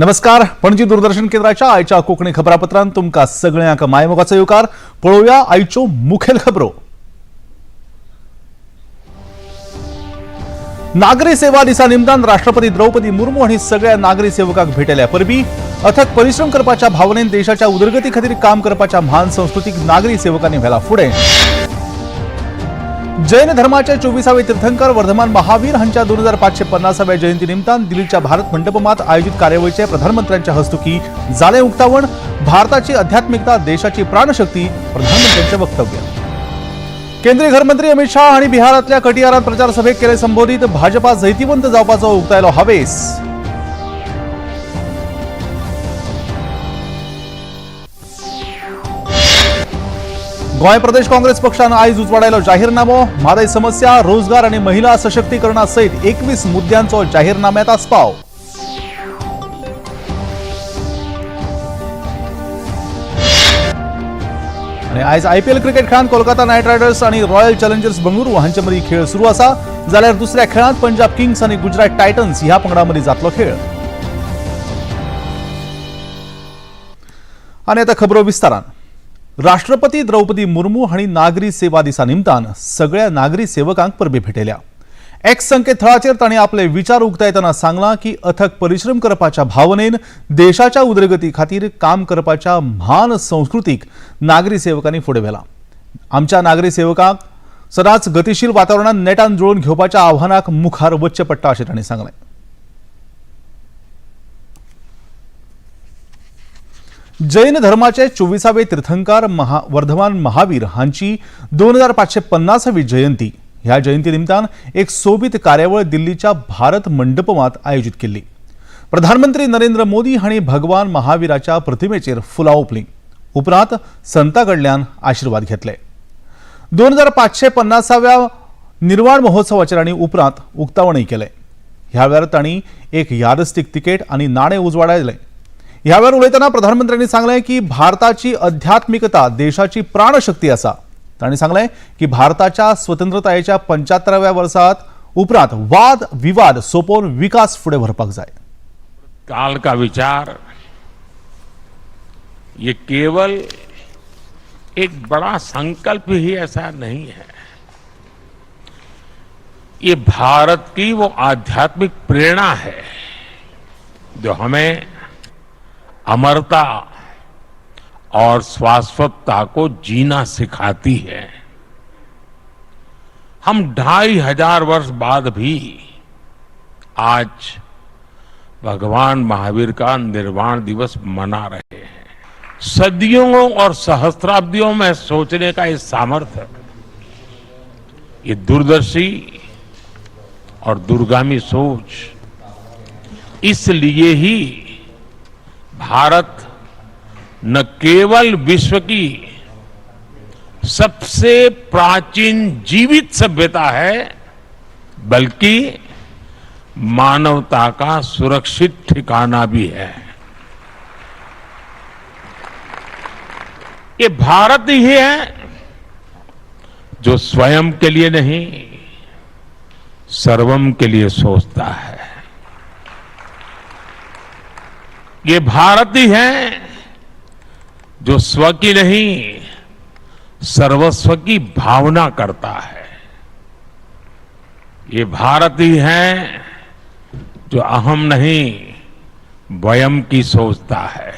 नमस्कार, पणजी दूरदर्शन केंद्राच्या आयच्या कोंकणी खबरापत्रांत तुमकां सगळ्यांक मायमोगाचो येवकार. पळोवया आयच्यो मुखेल खबरो. नागरी सेवा दिसा निमतान राष्ट्रपती द्रौपदी मुर्मू हांणी सगळ्या नागरी सेवकांक भेटयल्या परबी. अथक परिश्रम करपाच्या भावनेन देशाच्या उदरगती खातीर काम करपाच्या म्हान संस्कृतीक नागरी सेवकांनी व्हेला फुडें. जैन धर्माचे 24वे तीर्थंकर वर्धमान महावीर हांच्या 2550व्या जयंती निमतान दिल्लीच्या भारत मंडपमात आयोजित कार्यावळीचे प्रधानमंत्र्यांच्या हस्तुकी जालें उक्तावण. भारताची अध्यात्मिकता देशाची प्राणशक्ती, प्रधानमंत्र्यांचे वक्तव्य. केंद्रीय घरमंत्री अमित शाह हांणी बिहारांतल्या कटिहारात प्रचार सभेक केले संबोधित. भाजपा जैतिवंत जावपाचो उक्तायलो हावेस. गोंय प्रदेश काँग्रेस पक्षान आयज उजवाडायलो जाहीरनामो. म्हादय समस्या, रोजगार आणि महिला सशक्तीकरणा सयत 21 मुद्द्यांचो जाहीरनाम्यात आस्पाव. आणि आयज आयपीएल क्रिकेट खेळांत कोलकाता नायट रायडर्स आणि रॉयल चॅलेंजर्स बंगळुरू हांचे मदीं खेळ सुरू आसा. जाल्यार दुसऱ्या खेळांत पंजाब किंग्स आणि गुजरात टायटन्स ह्या पंगडां मदीं जातलो खेळ. आणि आता खबरो विस्तारान. राष्ट्रपती द्रौपदी मुर्मू हांणी नागरी सेवा दिसा निमतान सगळ्या नागरी सेवकांक परबी भेटयल्या. एक्स संकेतथळाचेर तांणी आपले विचार उक्तायतना सांगलां की अथक परिश्रम करपाच्या भावनेन देशाच्या उदरगती खातीर काम करपाच्या म्हान संस्कृतीक नागरी सेवकांनी फुडें व्हेलां. आमच्या नागरी सेवकांक सदांच गतिशील वातावरणांत नेटान जुळोवन घेवपाच्या आव्हानाक मुखार वचचें पडटा अशें तांणी सांगलें. जैन धर्माचे 24वे तीर्थंकार वर्धमान महावीर हांची 2550वी जयंती. ह्या जयंती निमतान एक सोबीत कार्यावळ दिल्लीच्या भारत मंडपमात आयोजित केल्ली. प्रधानमंत्री नरेंद्र मोदी हांणी भगवान महावीराच्या प्रतिमेचेर फुलां ओंपलीं. उपरांत संता कडल्यान आशिर्वाद घेतले. 2550व्या निर्वाण महोत्सवाचेर आनी उपरांत उक्तावणूय केलें. ह्या वेळार तांणी एक यादस्तीक तिकेट आनी नाणें उजवाडायलें. ह्या वेळार उलयतना प्रधानमंत्र्यांनी सांगलें की भारताची अध्यात्मिकता देशाची प्राणशक्ती आसा. तांणी सांगलें की भारताच्या स्वतंत्रतायेच्या 75व्या वर्सात उपरांत वाद विवाद सोंपोवन विकास फुडें व्हरपाक जाय. काल का विचार ये केवल एक बड़ा संकल्प ही ऐसा नहीं है, ये भारत की वो आध्यात्मिक प्रेरणा है जो हमें अमरता और शाश्वतता को जीना सिखाती है। हम 2500 वर्ष बाद भी आज भगवान महावीर का निर्वाण दिवस मना रहे हैं। सदियों और सहस्त्राब्दियों में सोचने का ये सामर्थ्य, ये दूरदर्शी और दूरगामी सोच, इसलिए ही भारत न केवल विश्व की सबसे प्राचीन जीवित सभ्यता है, बल्कि मानवता का सुरक्षित ठिकाना भी है। ये भारत ही है जो स्वयं के लिए नहीं, सर्वम के लिए सोचता है। ये भारत ही है जो स्व की नहीं, सर्वस्व की भावना करता है। ये भारत ही है जो अहम नहीं, वयम की सोचता है।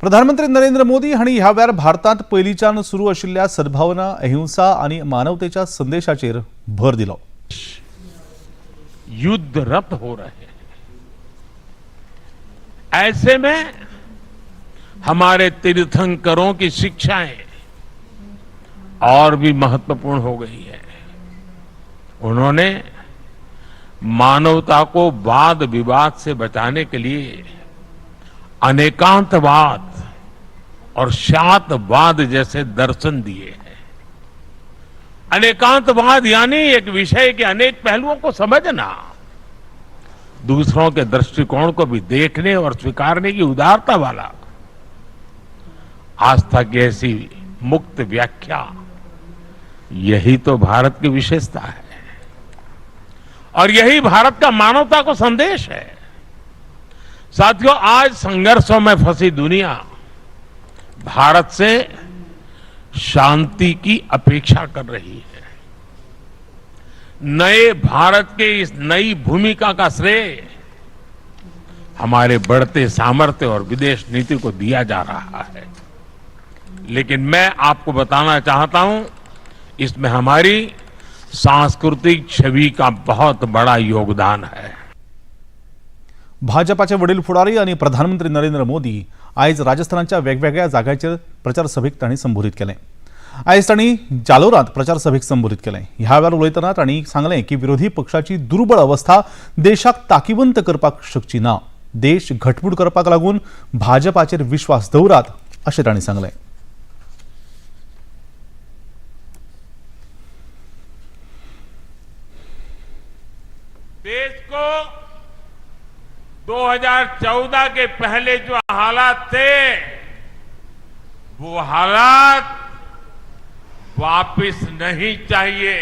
प्रधानमंत्री नरेंद्र मोदी हांणी ह्या वेळार भारतांत पयलींच्यान सुरू आशिल्ल्या सद्भावना, अहिंसा आनी मानवतेच्या संदेशाचेर भर दिलो. युद्धरत हो रहे हैं, ऐसे में हमारे तीर्थंकरों की शिक्षाएं और भी महत्वपूर्ण हो गई है। उन्होंने मानवता को वाद विवाद से बचाने के लिए अनेकांतवाद और शातवाद जैसे दर्शन दिए हैं। अनेकांतवाद यानी एक विषय के अनेक पहलुओं को समझना, दूसरों के दृष्टिकोण को भी देखने और स्वीकारने की उदारता वाला, आस्था की ऐसी मुक्त व्याख्या, यही तो भारत की विशेषता है और यही भारत का मानवता को संदेश है। साथियों, आज संघर्षों में फंसी दुनिया भारत से शांति की अपेक्षा कर रही है। नए भारत के इस नई भूमिका का श्रेय हमारे बढ़ते सामर्थ्य और विदेश नीति को दिया जा रहा है, लेकिन मैं आपको बताना चाहता हूं, इसमें हमारी सांस्कृतिक छवि का बहुत बड़ा योगदान है। भाजपाचे वडील फुडारी आनी प्रधानमंत्री नरेंद्र मोदी आयज राजस्थानाच्या वेगवेगळ्या जाग्यांचेर प्रचार सभेक तांणी संबोधीत केलें। आयज तांणी जालोरांत प्रचार सभेक संबोधीत केलें। ह्या वेळार उलयतना तांणी सांगलें की विरोधी पक्षाची दुर्बळ अवस्था देशाक ताकीवंत करपाक शकची ना। देश घटमूट करपाक लागून भाजपाचेर विश्वास दवरात अशें तांणी सांगलें। देश को 2014 के पहले जो हालात थे, वो हालात वापस नहीं चाहिए।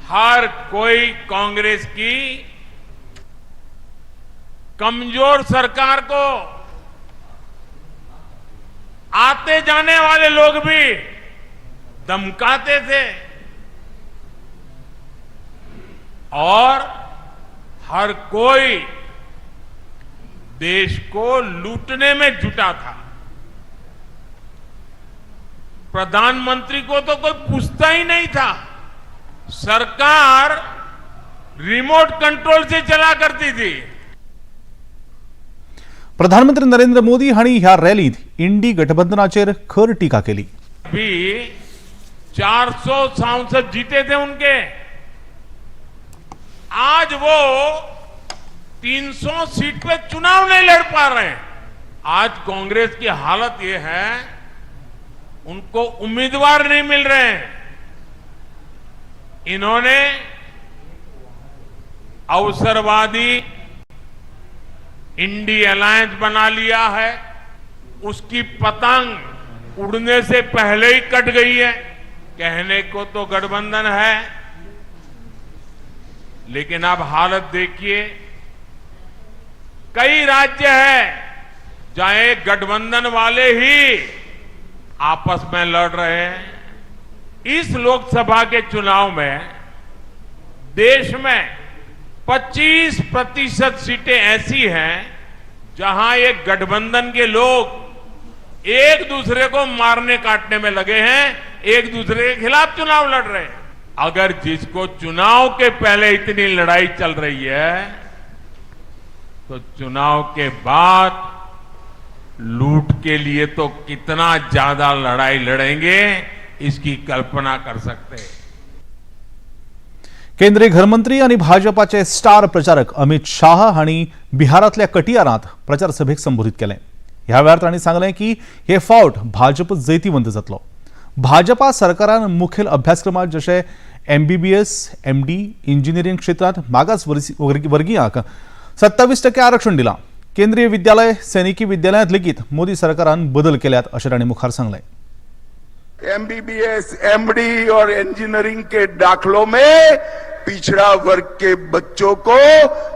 हर कोई कांग्रेस की कमजोर सरकार को आते जाने वाले लोग भी धमकाते थे और हर कोई देश को लूटने में जुटा था। प्रधानमंत्री को तो कोई पूछता ही नहीं था। सरकार रिमोट कंट्रोल से चला करती थी। प्रधानमंत्री नरेंद्र मोदी हांणी ह्या रॅलीत इंडी गठबंधनाचेर खर टिका केली। भी 400 सांसद जीते थे उनके, आज वो 300 सीट पे चुनाव नहीं लड़ पा रहे हैं। आज कांग्रेस की हालत ये है, उनको उम्मीदवार नहीं मिल रहे हैं। इन्होंने अवसरवादी इंडी अलायंस बना लिया है, उसकी पतंग उड़ने से पहले ही कट गई है। कहने को तो गठबंधन है, लेकिन अब हालत देखिए। कई राज्य हैं जहां एक गठबंधन वाले ही आपस में लड़ रहे हैं। इस लोकसभा के चुनाव में देश में 25% सीटें ऐसी हैं जहां ये गठबंधन के लोग एक दूसरे को मारने काटने में लगे हैं, एक दूसरे के खिलाफ चुनाव लड़ रहे हैं। अगर जिसको चुनाव के पहले इतनी लड़ाई चल रही है, तो चुनाव के बाद लूट के लिए तो कितना ज्यादा लड़ाई लड़ेंगे, इसकी कल्पना कर सकते हैं। केंद्रीय घरमंत्री आनी भाजपाचे स्टार प्रचारक अमित शाह हांणी बिहारांतल्या कटियारांत प्रचार सभेक संबोधीत केलें। ह्या वेळार तांणी सांगलें की हे फावट भाजप जैतिवंत जातलो। भाजपा सरकारान मुखेल अभ्यासक्रमात जशे एमबीबीएस, एमडी, इंजिनियरिंग क्षेत्रांत मागास वर्गियांक 27% आरक्षण दिलां। केंद्रीय विद्यालय, सैनिकी विद्यालयांत लेगीत मोदी सरकारान बदल केल्यात अशें तांणी मुखार सांगलें। एमबीबीएस, एमडी और इंजीनियरिंग के दाखलों में पिछड़ा वर्ग के बच्चों को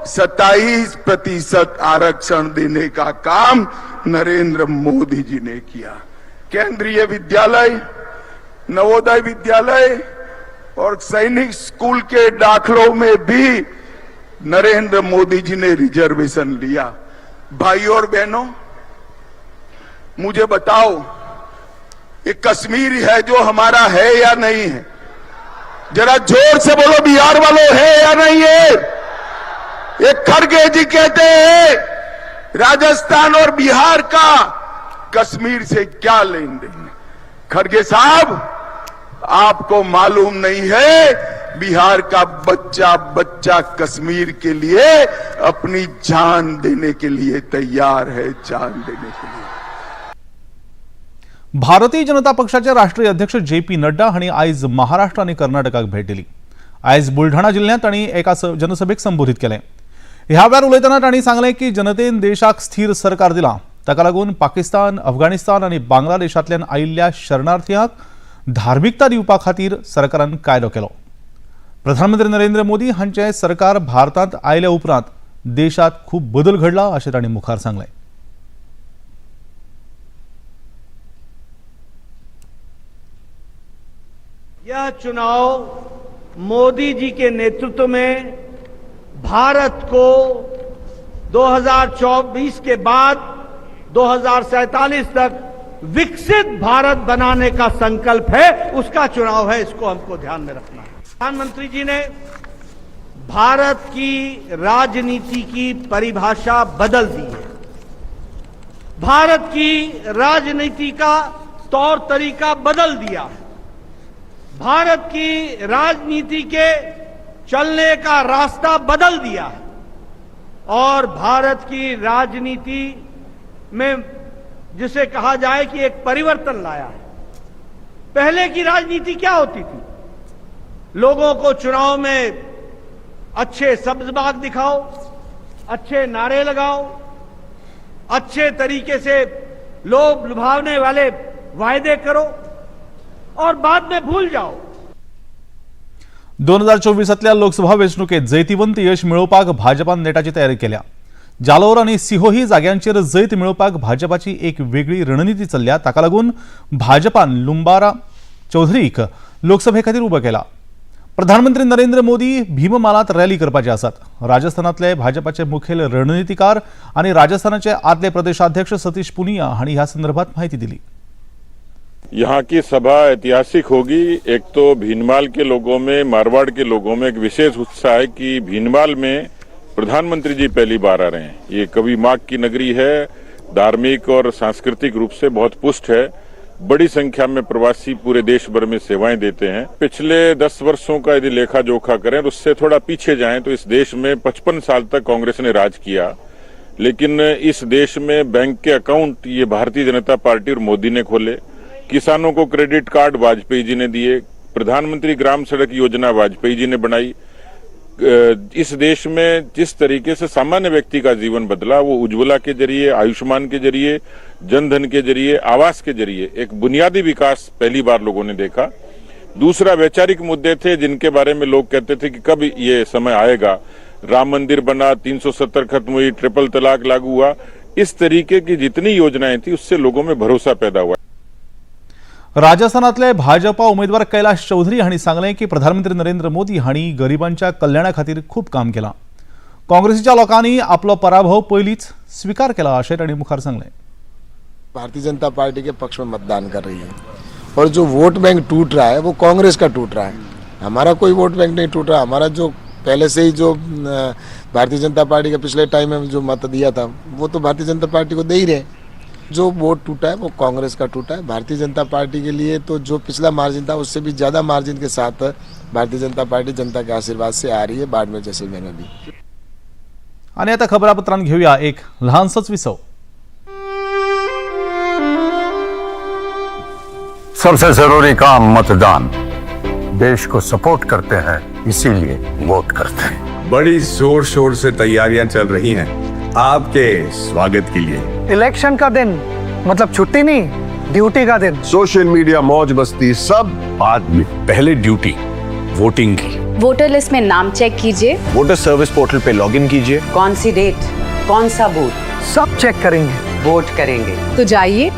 27% आरक्षण देने का काम नरेंद्र मोदी जी ने किया। केंद्रीय विद्यालय, नवोदय विद्यालय और सैनिक स्कूल के दाखलों में भी नरेंद्र मोदी जी ने रिजर्वेशन लिया। भाई और बहनों, मुझे बताओ, ये कश्मीर है जो हमारा है या नहीं है? जरा जोर से बोलो बिहार वालों, है या नहीं है? ये खड़गे जी कहते हैं राजस्थान और बिहार का कश्मीर से क्या लेन then? खड़गे साहब, आपको मालूम नहीं है, बिहार का बच्चा बच्चा कश्मीर के लिए अपनी जान देने के लिए तैयार है, जान देने के लिए। भारतीय जनता पक्षाचे राष्ट्रीय अध्यक्ष जे पी नड्डा हांणी आयज महाराष्ट्र आनी कर्नाटकाक भेट दिली। आयज बुलढाणा जिल्ल्यांत तांणी एका जनसभेक संबोधीत केलें। ह्या वेळार उलयतना तांणी सांगलें की जनतेन देशाक स्थीर सरकार दिलां। ताका लागून पाकिस्तान, अफगाणिस्तान आनी बांगलादेशांतल्यान आयिल्ल्या शरणार्थीयांक धार्मिकता दिवपा खातीर सरकारान कायदो केलो। प्रधानमंत्री नरेंद्र मोदी हांचें सरकार भारतांत आयल्या उपरांत देशात खूब बदल घडला अशें तांणी मुखार सांगलें. यह चुनाव मोदी जी के नेतृत्व में भारत को 2024 के बाद 2047 तक विकसित भारत बनाने का संकल्प है, उसका चुनाव है। इसको हमको ध्यान में रखना है। प्रधानमंत्री जी ने भारत की राजनीति की परिभाषा बदल दी है। भारत की राजनीति का तौर तरीका बदल दिया है। भारत की राजनीति के चलने का रास्ता बदल दिया है और भारत की राजनीति में जिसे कहा जाए कि एक परिवर्तन लाया है। पहले की राजनीति क्या होती थी? लोगों को चुनाव में अच्छे सब्ज बाग दिखाओ, अच्छे नारे लगाओ, अच्छे तरीके से लोभ लुभावने वाले वायदे करो और बाद में भूल जाओ। 2024तल्या लोकसभा वेंचणुकेत जैतिवंत यश मेळोवपाक भाजपान नेटाची तयारी केल्या. जालोर आनी सिहोही जाग्यांचेर जैत मेळोवपाक भाजपाची एक वेगळी रणनिती चल्ल्या. ताका लागून भाजपान लुंबारा चौधरीक लोकसभे खातीर उबो केला. प्रधानमंत्री नरेंद्र मोदी भीममालात रॅली करपाचे आसात. राजस्थानातले भाजपाचे मुखेल रणनितीकार आनी राजस्थानाचे आदले प्रदेशाध्यक्ष सतीश पुनिया हांणी ह्या संदर्भात म्हायती दिली. यहाँ की सभा ऐतिहासिक होगी। एक तो भीनमाल के लोगों में, मारवाड़ के लोगों में एक विशेष उत्साह है कि भीनमाल में प्रधानमंत्री जी पहली बार आ रहे हैं। ये कवि माघ की नगरी है, धार्मिक और सांस्कृतिक रूप से बहुत पुष्ट है। बड़ी संख्या में प्रवासी पूरे देश भर में सेवाएं देते हैं। पिछले 10 वर्षों का यदि लेखा जोखा करें तो उससे थोड़ा पीछे जाएं तो इस देश में 55 साल तक कांग्रेस ने राज किया, लेकिन इस देश में बैंक के अकाउंट ये भारतीय जनता पार्टी और मोदी ने खोले। किसानों को क्रेडिट कार्ड वाजपेयी जी ने दिए। प्रधानमंत्री ग्राम सड़क योजना वाजपेयी जी ने बनाई। इस देश में जिस तरीके से सामान्य व्यक्ति का जीवन बदला, वो उज्ज्वला के जरिए, आयुष्मान के जरिए, जनधन के जरिए, आवास के जरिए एक बुनियादी विकास पहली बार लोगों ने देखा। दूसरा, वैचारिक मुद्दे थे जिनके बारे में लोग कहते थे कि कब ये समय आएगा। राम मंदिर बना, 370 खत्म हुई, ट्रिपल तलाक लागू हुआ। इस तरीके की जितनी योजनाएं थी, उससे लोगों में भरोसा पैदा हुआ। राजस्थानातले भाजपा उमेदवार कैलाश चौधरी हांणी सांगलें की प्रधानमंत्री नरेंद्र मोदी हांणी गरिबांच्या कल्याणा खातीर खूब काम केलां. काँग्रेसीच्या लोकांनी आपलो पराभव पयलींच स्विकार केला अशें तांणी मुखार सांगलें. भारतीय जनता पार्टी के पक्ष में मतदान कर रही है और जो वोट बैंक टूट रहा है वो कांग्रेस का टूट रहा है। हमारा कोई वोट बैंक नहीं टूट रहा। हमारा जो पहले से ही जो भारतीय जनता पार्टी के पिछले टाइम में जो मत दिया था, वो तो भारतीय जनता पार्टी को दे ही रहे हैं। जो वोट टूटा है वो कांग्रेस का टूटा है। भारतीय जनता पार्टी के लिए तो जो पिछला मार्जिन था, उससे भी ज़्यादा मार्जिन के साथ भारतीय जनता पार्टी जनता के आशीर्वाद से आ रही है बाड़मेर, जैसलमेर में भी। आनी आतां खबरापत्रांत घेवया एक ल्हानसोच विसव. सबसे जरूरी काम मतदान। देश को सपोर्ट करते हैं, इसीलिए वोट करते हैं। बड़ी जोर शोर से तैयारियां चल रही हैं आपके स्वागत के लिए। इलेक्शन का दिन मतलब छुट्टी नहीं, ड्यूटी का दिन। सोशल मीडिया, मौज मस्ती सब बाद में, पहले ड्यूटी वोटिंग की। वोटर लिस्ट में नाम चेक कीजिए। Water service portal pay login कीजिए। कौन सी डेट, कौन सा बूथ, सब चेक करेंगे। वोट करेंगे। तो जाइए,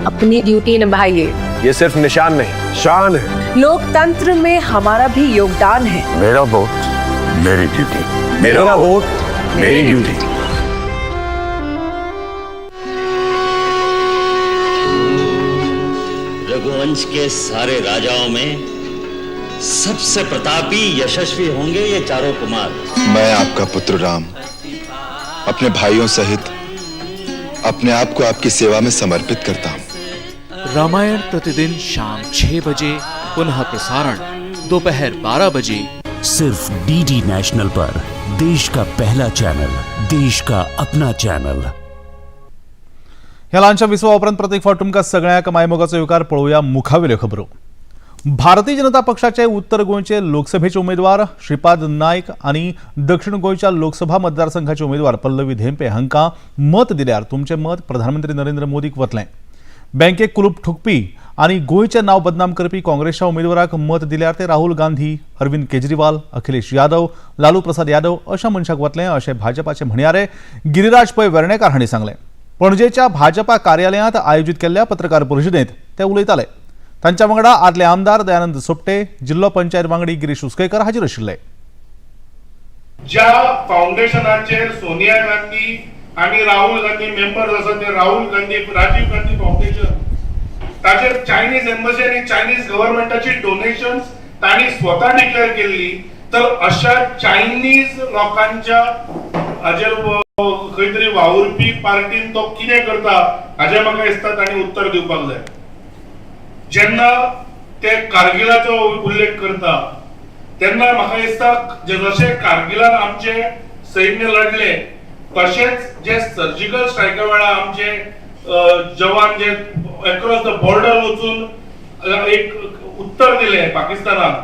अपनी ड्यूटी निभाइए। ये सिर्फ निशान नहीं, शान है। लोकतंत्र में हमारा भी योगदान है। मेरा वोट, मेरी ड्यूटी। मेरा वोट, मेरी ड्यूटी। रघुवंश के सारे राजाओं में सबसे प्रतापी, यशस्वी होंगे ये चारों कुमार। मैं आपका पुत्र राम अपने भाइयों सहित अपने आप को आपकी सेवा में समर्पित करता हूँ। रामायण प्रतिदिन शाम 6 बजे, पुनः प्रसारण दोपहर 12 बजे, सिर्फ डीडी नेशनल पर। देश का पहला चैनल, देश का अपना चैनल। ह्या ल्हानशा विसवा उपरांत प्रत्येक फावट तुमकां सगळ्यांक मायमोगाचो येवकार. पळोवया मुखावेल्यो खबरो. भारतीय जनता पक्षाचे उत्तर गोंयचे लोकसभेचे उमेदवार श्रीपाद नायक आनी दक्षिण गोंयच्या लोकसभा मतदारसंघाचे उमेदवार पल्लवी धेंपे हांकां मत दिल्यार तुमचें मत प्रधानमंत्री नरेंद्र मोदीक वतलें. बँकेक कुलूप ठोकपी आनी गोंयचें नांव बदनाम करपी काँग्रेसच्या उमेदवाराक मत दिल्यार ते राहुल गांधी, अरविंद केजरीवाल, अखिलेश यादव, लालू प्रसाद यादव अशा मनशाक वतले अशें भाजपाचे म्हणयारे गिरिराज पै वेर्णेकार हांणी सांगलें. पणजेच्या भाजपा कार्यालयांत आयोजीत केल्ल्या पत्रकार परिशदेंत ते उलयताले. तांच्या वांगडा आदले आमदार दयानंद सोपटे, जिल्लो पंचायत वांगडी गिरीश उसकेकर हाजीर आशिल्ले. ज्या फाउंडेशनाचेर सोनिया गांधी आणि राहुल गांधी मेंबर्स आसा ते राहुल गांधी राजीव गांधी फाउंडेशन, ताचेर चायनीज एम्बसी आणि चायनीज गव्हर्नमेंटाची डोनेशन्स तांणी स्वता डिक्लेअर केल्ली. तर अशा चायनीज लोकांच्या हाजेर खंय तरी वावुरपी पार्टीन तो कितें करता हाजें म्हाका दिसता तांणी उत्तर दिवपाक जाय. जेन्ना ते कारगिलाचो उल्लेख करता तेन्ना म्हाका दिसता जशें कारगिलान आमचे सैन्य लढले तशेंच जे सर्जिकल स्ट्रायका वेळार आमचे जवान जे एक्रॉस the border वचून एक उत्तर दिलें पाकिस्तानाक,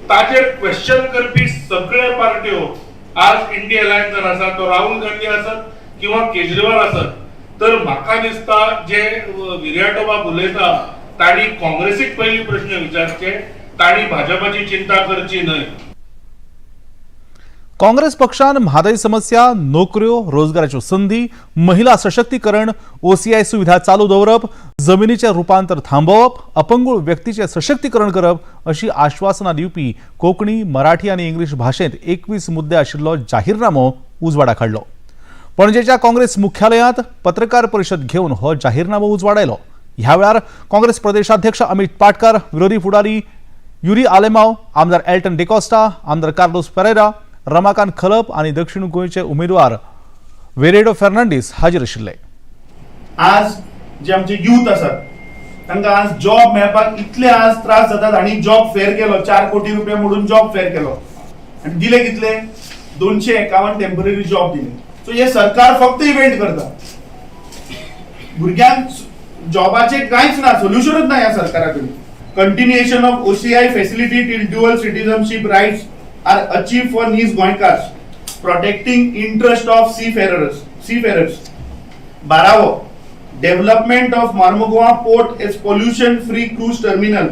ताचेर क्वेश्चन करपी सगळे पार्ट्यो आज इंडिया अलायन्सान आसा, तो राहुल गांधी आसत किंवा केजरीवाल आसत. तर म्हाका दिसता जे विर्याटो बाब उलयता तांणी काँग्रेसीक पयलीं प्रश्न विचारचे, तांणी भाजपाची चिंता करची न्हय. काँग्रेस पक्षान म्हादय समस्या, नोकऱ्यो, रोजगाराच्यो संदी, महिला सशक्तीकरण, ओसीआय सुविधा चालू दवरप, जमिनीचें रुपांतर थांबोवप, अपंगूळ व्यक्तीचें सशक्तीकरण करप अशी आश्वासनां दिवपी कोंकणी, मराठी आनी इंग्लीश भाशेंत 21 मुद्दे आशिल्लो जाहीरनामो उजवाडाक हाडलो. पणजेच्या काँग्रेस मुख्यालयांत पत्रकार परिशद घेवन हो जाहीरनामो उजवाडायलो. ह्या वेळार काँग्रेस प्रदेशाध्यक्ष अमित पाटकार, विरोधी फुडारी युरी आलेमाव, आमदार एल्टन डिकॉस्टा, आमदार कार्लोस पेरेरा, रमाकांत खलप आनी दक्षिण गोंयचे उमेदवार वेरेडो फर्नांडीस हाजीर आशिल्ले. आज जे आमचे यूथ आसात तांकां आज जॉब मेळपाक इतले आज त्रास जातात. आनी जॉब फेर केलो, 4 कोटी रुपया मोडून जॉब फेर केलो आनी दिले कितले, 251 टेम्पररी जॉब दिले. सो हे सरकार फक्त इव्हेंट करता, भुरग्यांक जॉबाचे कांयच ना, सोल्युशनूच ना ह्या सरकारा कडेन. Continuation of OCI facility till dual citizenship rights are achieved for नीज Goenkars, protecting interest of seafarers. 12वो, development of Mormugao port as pollution free cruise terminal,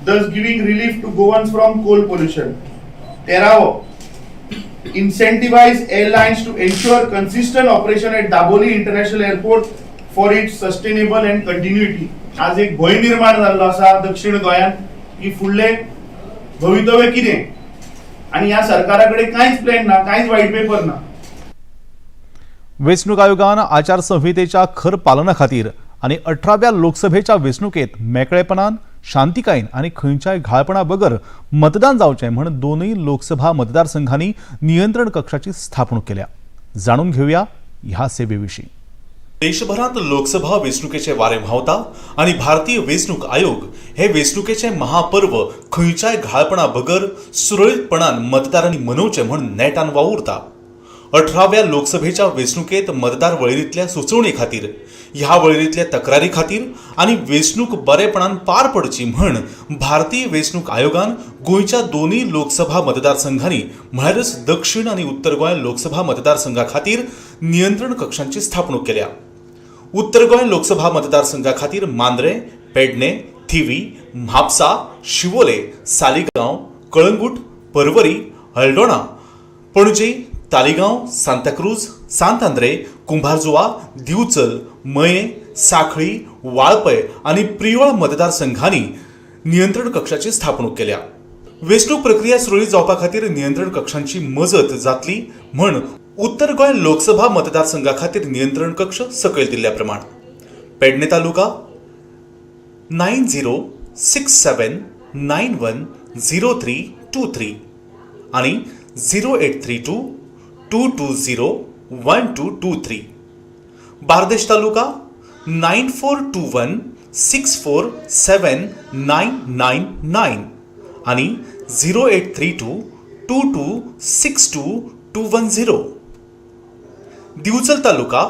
thus giving relief to Goans from coal pollution. 13वो, incentivize airlines to ensure consistent operation at Daboli International Airport for its sustainable and continuity. आज एक भंय निर्माण जाल्लो आसा दक्षिण गोंयांत की फुडलें भवितव्य कितें, आनी ह्या सरकारा कडेन कांयच प्लॅन ना, कांयच व्हायट पेपर ना. वेंचणूक आयोगान आचारसंहितेच्या खर पालना खातीर आनी 18व्या लोकसभेच्या वेंचणुकेत मेकळेपणान, शांतिकायेन आनी खंयच्याय घाळपणा बगर मतदान जावचें म्हण दोनूय लोकसभा मतदारसंघांनी नियंत्रण कक्षाची स्थापणूक केल्या. जाणून घेवया ह्या सेवे विशीं. देशभरांत लोकसभा वेंचणुकेचे वारें व्हांवता आनी भारतीय वेंचणूक आयोग हे वेंचणुकेचें महापर्व खंयच्याय घाळपणा बगर सुरळीतपणान मतदारांनी मनोवचें म्हण नेटान वावुरता. 18व्या लोकसभेच्या वेंचणुकेत मतदार वळेरींतल्या सुचोवणे खातीर, ह्या वळेरींतल्या तक्रारी खातीर आनी वेंचणूक बरेपणान पार पडची म्हण भारतीय वेंचणूक आयोगान गोंयच्या दोनूय लोकसभा मतदारसंघांनी म्हळ्यारच दक्षिण आनी उत्तर गोंय लोकसभा मतदारसंघा खातीर नियंत्रण कक्षांची स्थापणूक केल्या. उत्तर गोंय लोकसभा मतदारसंघा खातीर मांद्रें, पेडणे, थिवी, म्हापसा, शिवोले, सालिगांव, कळंगूट, परवरी, हळदोणा, पणजे, तालिगांव, सांताक्रूज, सांत आंद्रे, कुंभारजुवा, दिवचल, मये, साखळी, वाळपय आनी प्रियोळ मतदारसंघांनी नियंत्रण कक्षाची स्थापणूक केल्या. वेंचणूक प्रक्रिया सुरळीत जावपा खातीर नियंत्रण कक्षांची मजत जातली म्हण उत्तर गोंय लोकसभा मतदारसंघा खातीर नियंत्रण कक्ष सकयल दिल्ल्या प्रमाण: Pedne taluka 9067910323 आनी 08322201223; Bardez taluka 9421647999 आनी 08322262210; Divchal taluka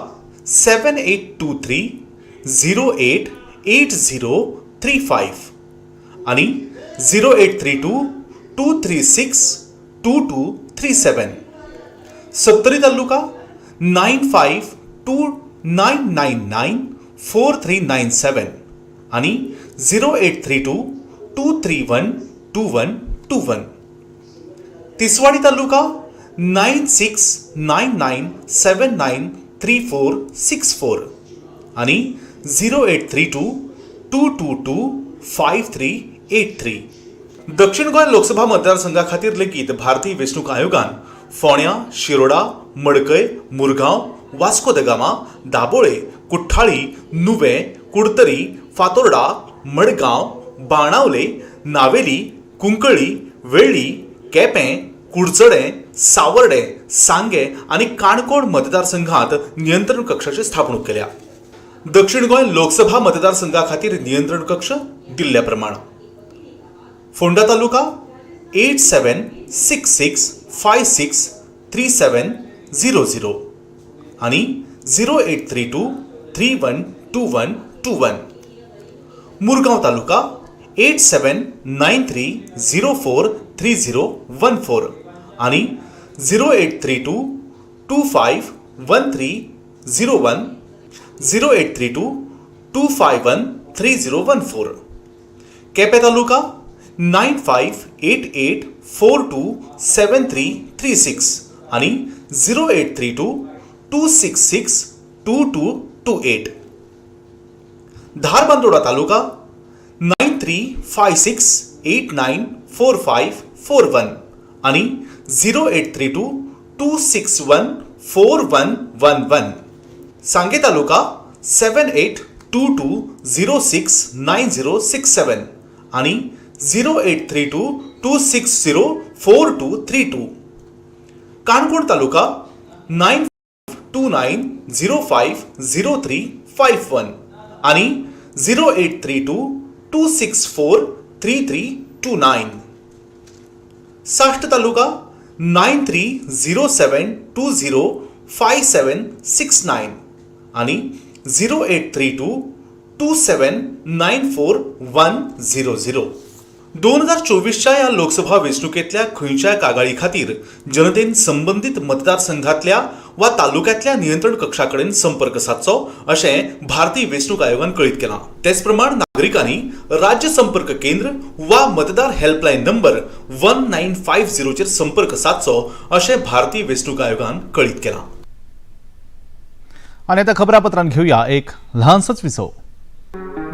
7823088035 आनी 08322362237; Sattari taluka 9529994397 आनी 0832 231 2121. Tiswadi taluka 9699 79 3464 आनी 0832 222 5383. दक्षिण गोंय लोकसभा मतदारसंघा खातीर लेगीत भारतीय वेंचणूक आयोगान फोंड्या, शिरोडा, मडकय, Murgaon, Vasco the Gama, Dabolim, Cortalim, Nuvem, Curtorim, Fatorda, Madgaon, Benaulim, Navelim, Cuncolim, Velli, Quepem, Curchorem, Savarde, Sanguem आनी काणकोण मतदारसंघात नियंत्रण कक्षाची स्थापणूक केल्या. दक्षिण गोंय लोकसभा मतदारसंघा खातीर नियंत्रण कक्ष दिल्ल्या प्रमाण Ponda taluka 8766 56 3700 आनी 0832 31 21 21. Murgaon taluka 8793 04 3014 आनी 0832 25 1301 0832 251 3014. Quepem taluka 9588 42 7336 आनी 0832 266 2228. Dharbandora taluka 9356 89 45 41 आनी 0832 261 4111. Sanguem taluka 7822 06 9067 आनी 0832 260 4232. Canacona taluka 9529 05 0351 आनी 0832 264 3329. Salcete taluka 9307 20 5769 आनी 0832 2794 100. 2024च्या ह्या लोकसभा वेंचणुकेंतल्या खंयच्याय कागाळी खातीर जनतेन संबंदीत मतदारसंघातल्या वा तालुक्यांतल्या नियंत्रण कक्षा कडेन संपर्क सादचो अशें भारतीय वेंचणूक आयोगान कळीत केलां. तेच प्रमाण नागरिकांनी राज्य संपर्क केंद्र वा मतदार हेल्पलायन नंबर 1950चेर संपर्क सादचो अशें भारतीय वेंचणूक आयोगान कळीत केलां. आनी आतां खबरापत्रान घेवया एक ल्हानसोच विसव.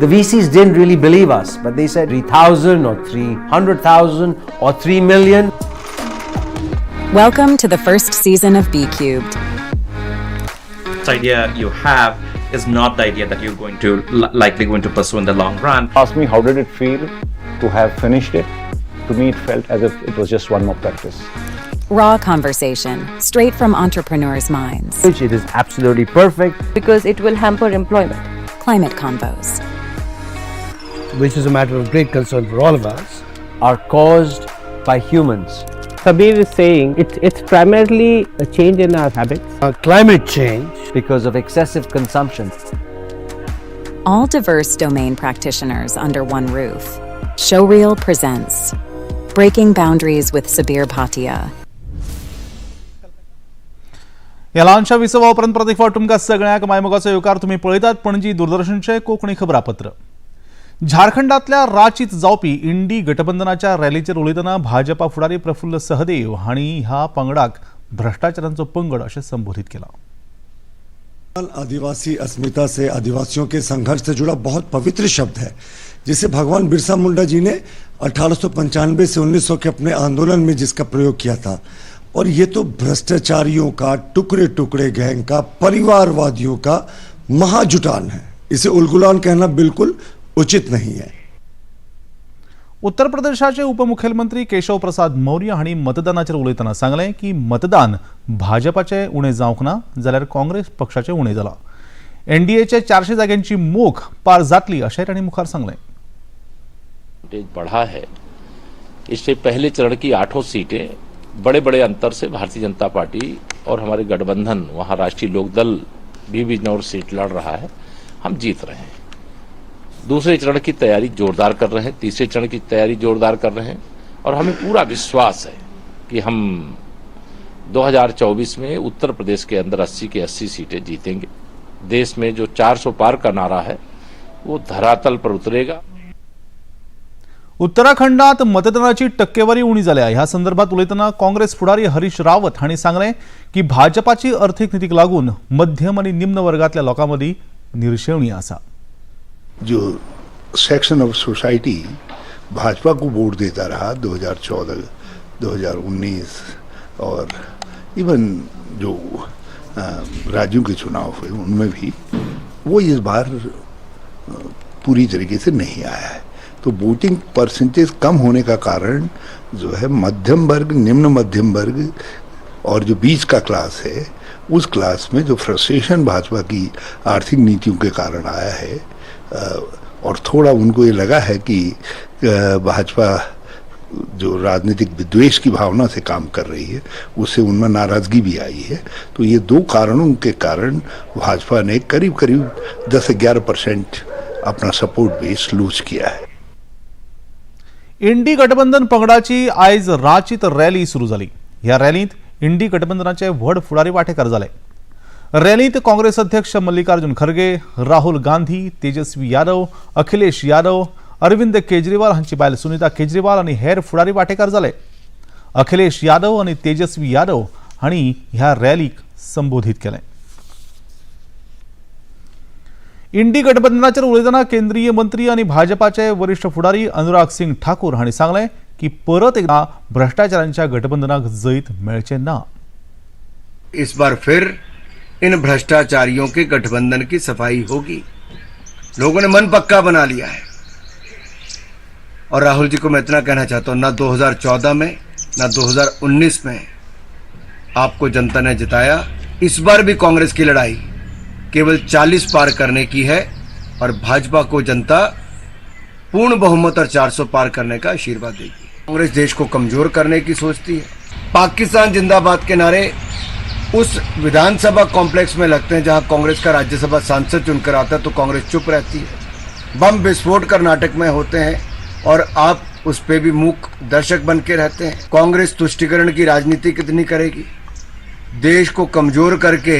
The VCs didn't really believe us, but they said 3,000 or 300,000 or 3 million. Welcome to the first season of BCubed. This idea you have is not the idea that you're going to likely going to pursue in the long run. Ask me how did it feel to have finished it? To me, it felt as if it was just one more practice. Raw conversation, straight from entrepreneurs' minds. It is absolutely perfect. Because it will hamper employment. Climate convos, which is a matter of great concern for all of us, are caused by humans. Sabir is saying it's primarily a change in our habits. Climate change. Because of excessive consumption. All diverse domain practitioners under one roof. Showreel presents Breaking Boundaries with Sabir Bhatia. ह्या ल्हानशा विसवा उपरांत परत एक फावट तुमकां सगळ्यांक मायमोगाचो येवकार. तुमी पळयतात पणजी दूरदर्शनचें कोंकणी खबरापत्र. झारखंडांतल्या रांचीत जावपी इंडी गठबंधनाच्या रॅलीचेर उलयतना भाजपा फुडारी प्रफुल्ल सहदेव हांणी ह्या पंगडाक भ्रष्टाचारांचो पंगड अशें संबोधीत केलां. आदिवासी अस्मिता से, आदिवासियों के संघर्ष से जुड़ा बहुत पवित्र शब्द है, जिसे भगवान बिरसा मुंडा जी ने 1895 से 1900 के अपने आंदोलन में जिसका प्रयोग किया था। और ये तो भ्रष्टाचारियों का, टुकड़े टुकड़े गैंग का, परिवारवादियों का महाजुटान है। इसे उलगुलान कहना बिल्कुल उचित नहीं है। उत्तर प्रदेशाचे उपमुख्यमंत्री केशव प्रसाद मौर्य हांणी मतदानाचेर उलयतना सांगलें की मतदान भाजपाचें उणें जावंक ना जाल्यार काँग्रेस पक्षाचें उणें जालां. एनडीएचे 400 जाग्यांची मोख पार जातली अशें तांणी मुखार सांगलें. बढ़ा है, इससे पहले चरण की 8 सीटें बड़े बड़े अंतर से भारतीय जनता पार्टी और हमारे गठबंधन, वहाँ राष्ट्रीय लोकदल भी बिजनौर सीट लड़ रहा है, हम जीत रहे हैं। दूसरे चरण की तैयारी जोरदार कर रहे हैं, तीसरे चरण की तैयारी जोरदार कर रहे हैं और हमें पूरा विश्वास है कि हम 2024 में उत्तर प्रदेश के अंदर 80 के 80 सीटें जीतेंगे। देश में जो 400 पार का नारा है वो धरातल पर उतरेगा। उत्तराखंडात मतदानाची टक्केवारी उणी जाल्या। ह्या संदर्भात उलयतना काँग्रेस फुडारी हरीश रावत हांणी सांगलें की भाजपाची अर्थीक नितीक लागून मध्यम आनी निम्न वर्गांतल्या लोकां मदीं निर्शेवणी आसा। जो सेक्शन ऑफ सोसाइटी भाजपा को वोट देता रहा 2014, 2019 और इवन जो राज्यों के चुनाव हुए उनमें भी, वो इस बार पूरी तरीके से नहीं आया है। तो वोटिंग परसेंटेज कम होने का कारण जो है मध्यम वर्ग, निम्न मध्यम वर्ग और जो बीच का क्लास है, उस क्लास में जो फ्रस्ट्रेशन भाजपा की आर्थिक नीतियों के कारण आया है और थोड़ा उनको ये लगा है कि भाजपा जो राजनीतिक विद्वेष की भावना से काम कर रही है, उससे उनमें नाराज़गी भी आई है। तो ये दो कारणों के कारण भाजपा ने करीब करीब 10-11% अपना सपोर्ट बेस लूज किया है। इंडी गठबंधन पंगडाची आयज रांचीत रॅली सुरू जाली। ह्या रॅलींत इंडी गठबंधनाचे व्हड फुडारी वांटेकार जाले। रॅलींत काँग्रेस अध्यक्ष मल्लिकार्जुन खरगे, राहुल गांधी, तेजस्वी यादव, अखिलेश यादव, अरविंद केजरीवाल हांची बायल सुनीता केजरीवाल आनी हेर फुडारी वांटेकार जाले। अखिलेश यादव आनी तेजस्वी यादव हांणी ह्या रॅलीक संबोधीत केलें। इंडी गठबंधनाचेर उलयतना केंद्रीय मंत्री आनी भाजपाचे वरिष्ठ फुडारी अनुराग सिंग ठाकूर हांणी सांगलें की परत एकदा भ्रष्टाचारांच्या गठबंधनाक जैत मेळचें ना। इस बार फिर इन भ्रष्टाचारियों के गठबंधन की सफाई होगी। लोगों ने मन पक्का बना लिया है। और राहुल जी को मैं इतना कहना चाहता हूं, ना 2014 में ना 2019 में आपको जनता ने जिताया। इस बार भी कांग्रेस की लड़ाई केवल 40 पार करने की है और भाजपा को जनता पूर्ण बहुमत और 400 पार करने का आशीर्वाद देगी। कांग्रेस देश को कमजोर करने की सोचती है। पाकिस्तान जिंदाबाद के नारे उस विधानसभा कॉम्प्लेक्स में लगते हैं जहां कांग्रेस का राज्यसभा सांसद चुनकर आता है, तो कांग्रेस चुप रहती है। बम विस्फोट कर्नाटक में होते हैं और आप उस पर भी मूक दर्शक बन के रहते हैं। कांग्रेस तुष्टिकरण की राजनीति कितनी करेगी? देश को कमजोर करके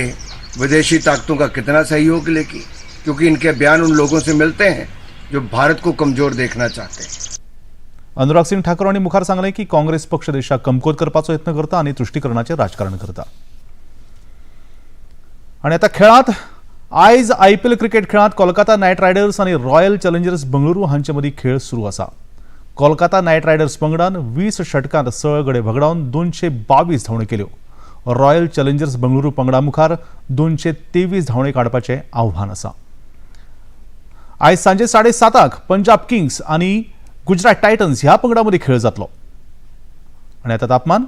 विदेशी ताकतों का कितना सहयोग लेगी? क्योंकि इनके बयान उन लोगों से मिलते हैं जो भारत को कमजोर देखना चाहते हैं। अनुराग सिंग ठाकूर हांणी मुखार सांगलें की काँग्रेस पक्ष देशाक कमकुवत करपाचो यत्न करता आनी तुष्टीकरणाचें राजकारण करता। आनी आतां खेळांत आयज आयपीएल क्रिकेट खेळांत कोलकाता नायट रायडर्स आनी रॉयल चॅलेंजर्स बंगळुरू हांचे मदीं खेळ सुरू आसा। कोलकाता नायट रायडर्स पंगडान 20 षटकांत 6 गडे भगडावन 222 धांवड्यो केल्यो। रॉयल चॅलेंजर्स बंगळुरू पंगडा मुखार 223 धांवड्यो काडपाचें आव्हान आसा। आयज सांजे 7:30 पंजाब किंग्स आनी गुजरात टायटन्स ह्या पंगडा मदीं खेळ जातलो। आनी आतां तापमान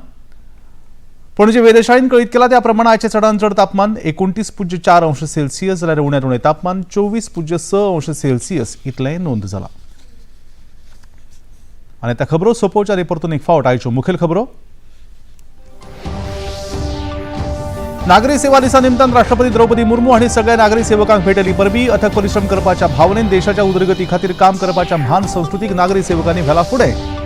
पणजे वेधशाळेन कळीत केला त्या प्रमाण आयचें चडांत चड तापमान 29.4 अंश सेल्सियस जाल्यार उण्यांत उणें तापमान 24.6 अंश सेल्सियस इतलें नोंद जालां। आनी आतां खबरो सोंपोवच्या आनी परतून एक फावट आयच्यो मुखेल खबरो। नागरी सेवा दिसा निमतान राष्ट्रपती द्रौपदी मुर्मू हांणी सगळ्या नागरी सेवकांक भेटयली परबी। अथक परिश्रम करपाच्या भावनेन देशाच्या उदरगती खातीर काम करपाच्या म्हान संस्कृतीक नागरी सेवकांनी व्हेला फुडें।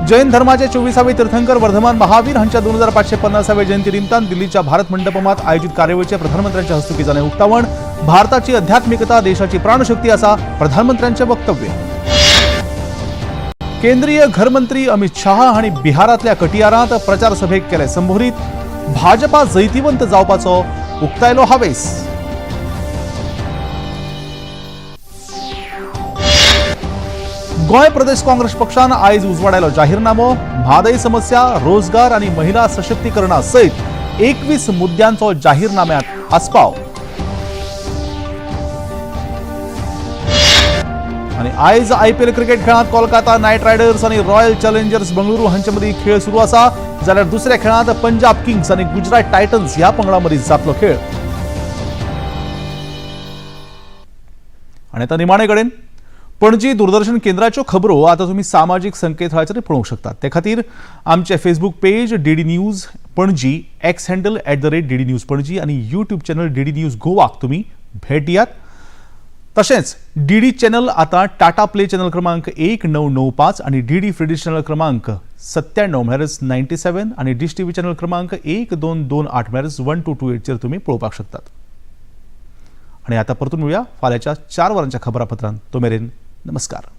जैन धर्माचे 24वे तीर्थंकर वर्धमान महावीर हांच्या 2550व्या जयंती निमतान दिल्लीच्या भारत मंडपमात आयोजित कार्यावळीचे प्रधानमंत्र्यांच्या हस्तुकीं जालें उक्तावण। भारताची अध्यात्मिकता देशाची प्राणशक्ती आसा, प्रधानमंत्र्यांचे वक्तव्य। केंद्रीय घरमंत्री अमित शहा हांणी बिहारांतल्या कटियारांत प्रचार सभेक केले संबोधित। भाजपा जैतिवंत जावपाचो उक्तायलो हावेस। गोंय प्रदेश काँग्रेस पक्षान आयज उजवाडायलो जाहीरनामो। म्हादय समस्या, रोजगार आनी महिला सशक्तीकरणा सयत 21 मुद्द्यांचो जाहीरनाम्यांत आस्पाव। आनी आयज आयपीएल क्रिकेट खेळांत कोलकाता नायट रायडर्स आनी रॉयल चॅलेंजर्स बंगळुरू हांचे मदीं खेळ सुरू आसा, जाल्यार दुसऱ्या खेळांत पंजाब किंग्स आनी गुजरात टायटन्स ह्या पंगडां मदीं जातलो खेळ। आनी आतां निमाणे कडेन पणजी दूरदर्शन केंद्राच्यो खबरो आतां तुमी सामाजीक संकेतथळाचेर पळोवंक शकतात। ते खातीर आमचे Facebook page DD news Panaji, X handle @DD News Panaji आनी यूट्यूब चॅनल डीडी न्यूज गोवाक तुमी भेट दियात। तशेंच डीडी चॅनल आतां टाटा प्ले चॅनल क्रमांक 1995 आनी डीडी फ्री डिश चॅनल क्रमांक 97 म्हळ्यारच 97 आनी डिश टीव्ही चॅनल क्रमांक 1228 म्हळ्यारच 1228 चेर तुमी पळोवपाक शकतात। आनी आतां परतून मेळुया फाल्यांच्या 4 वरांच्या खबरापत्रांत. तो मेरेन नमस्कार.